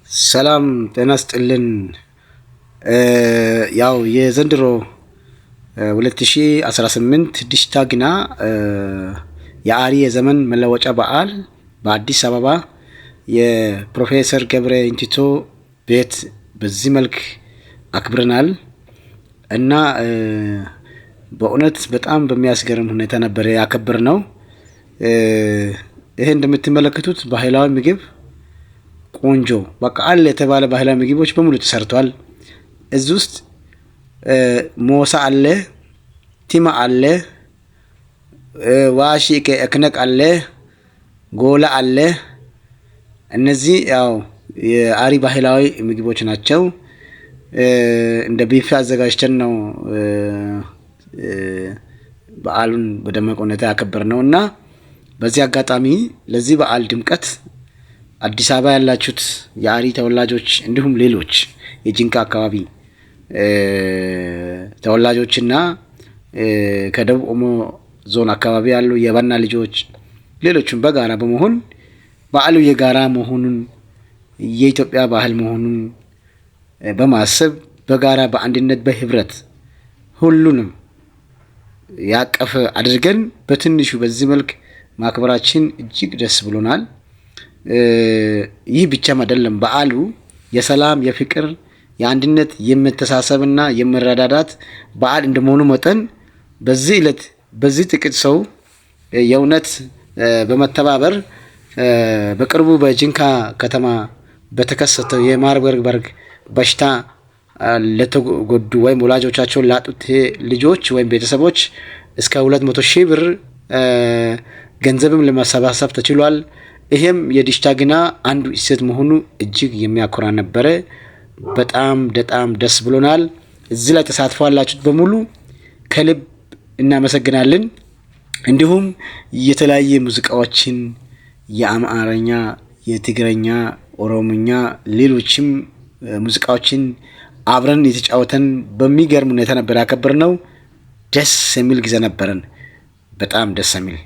ሰላም ጤና ስጥልን። ያው የዘንድሮ 2018 ዲሽታ ግና የአሪ የዘመን መለወጫ በዓል በአዲስ አበባ የፕሮፌሰር ገብረ ኢንቲቶ ቤት በዚህ መልክ አክብረናል እና በእውነት በጣም በሚያስገርም ሁኔታ ነበር ያከበር ነው። ይሄ እንደምትመለከቱት ባህላዊ ምግብ ቆንጆ በቃ አለ የተባለ ባህላዊ ምግቦች በሙሉ ተሰርቷል። እዚህ ውስጥ ሞሳ አለ፣ ቲማ አለ፣ ዋሺ እክነቅ አለ፣ ጎላ አለ። እነዚህ ያው የአሪ ባህላዊ ምግቦች ናቸው። እንደ ቢፌ አዘጋጅተን ነው በዓሉን በደመቀ ሁኔታ ያከበር ነው እና በዚህ አጋጣሚ ለዚህ በዓል ድምቀት አዲስ አበባ ያላችሁት የአሪ ተወላጆች እንዲሁም ሌሎች የጂንካ አካባቢ ተወላጆችና ከደቡብ ኦሞ ዞን አካባቢ ያሉ የባና ልጆች ሌሎቹም በጋራ በመሆን በዓሉ የጋራ መሆኑን የኢትዮጵያ ባህል መሆኑን በማሰብ በጋራ በአንድነት በህብረት ሁሉንም ያቀፈ አድርገን በትንሹ በዚህ መልክ ማክበራችን እጅግ ደስ ብሎናል። ይህ ብቻም አይደለም። በዓሉ የሰላም፣ የፍቅር፣ የአንድነት፣ የመተሳሰብና የመረዳዳት በዓል እንደመሆኑ መጠን በዚህ ዕለት በዚህ ጥቂት ሰው የእውነት በመተባበር በቅርቡ በጂንካ ከተማ በተከሰተው የማርበርግ በሽታ ለተጎዱ ወይም ወላጆቻቸውን ላጡት ልጆች ወይም ቤተሰቦች እስከ 200 ሺህ ብር ገንዘብም ለማሰባሰብ ተችሏል። ይሄም የዲሽታ ግና አንዱ እሴት መሆኑ እጅግ የሚያኮራ ነበረ። በጣም በጣም ደስ ብሎናል። እዚህ ላይ ተሳትፎ ያላችሁት በሙሉ ከልብ እናመሰግናለን። እንዲሁም የተለያየ ሙዚቃዎችን የአማርኛ፣ የትግረኛ፣ ኦሮምኛ፣ ሌሎችም ሙዚቃዎችን አብረን የተጫወተን በሚገርም ሁኔታ ነበር ያከበርነው። ደስ የሚል ጊዜ ነበረን። በጣም ደስ የሚል።